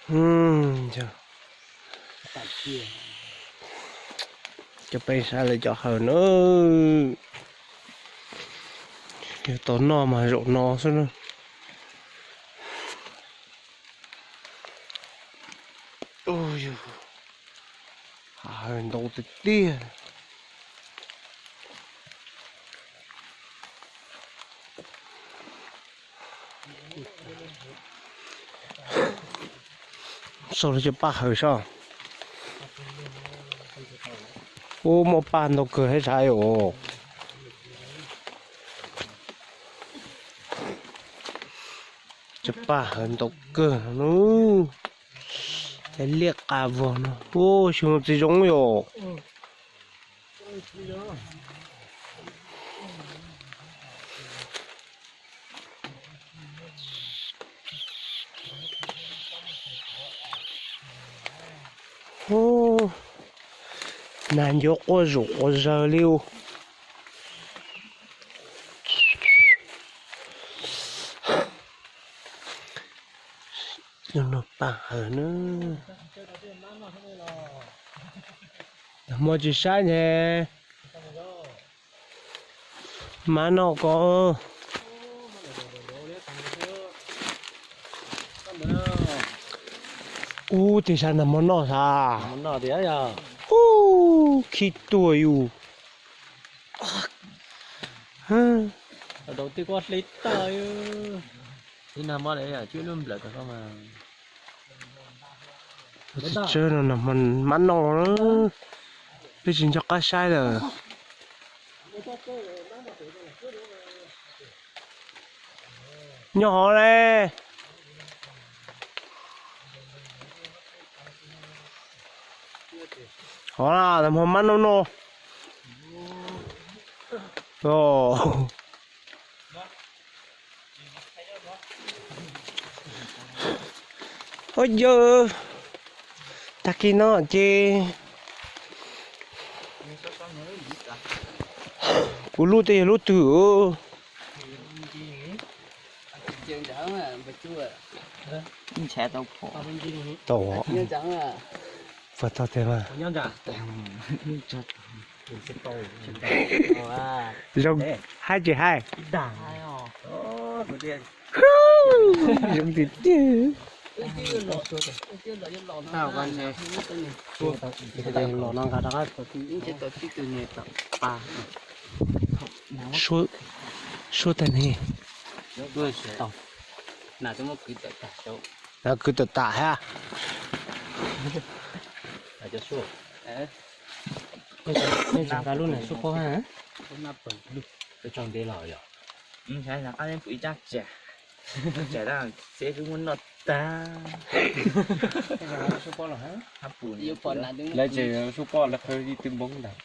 Cov peb saib lawv cov hawm na, yog tau noj mas zaum no xwb na. Hawm ntau tiag tiag. Sau cov paj hawm soj. Ub, muaj paj ntau kawg thiab sav os. Cov paj hawm ntau kawg no. Cov liaj qas vog no, ub, xyoo no tsis zoo yom. Nag ncuav quaj zuj quaj zaws li ub. Paj hawm na. Nag hmo tsis saib ne. Mab noj ko. Ub, tiag sas nag hmo noj sas. Ub, khib tuag yus. Tsis tsawg no nag hmo mab noj, peb tsis nco qab saib lawm. Nyob hov ne. Hov na, nag hmo mab noj no. Ua yawg, tag kis no ces kuv lub tej yog lub twg? Tau, puas tau tiag mas. Zoo haib tsis haib? Zoo tiag tiag. Los no nqa rov qab. Suab tag ne. Kwv tawm tas hab. Nej tseem nqa lub nam suab pob hab. Lawv tseem suab pob lawv qhwv ib tw npoo ntag.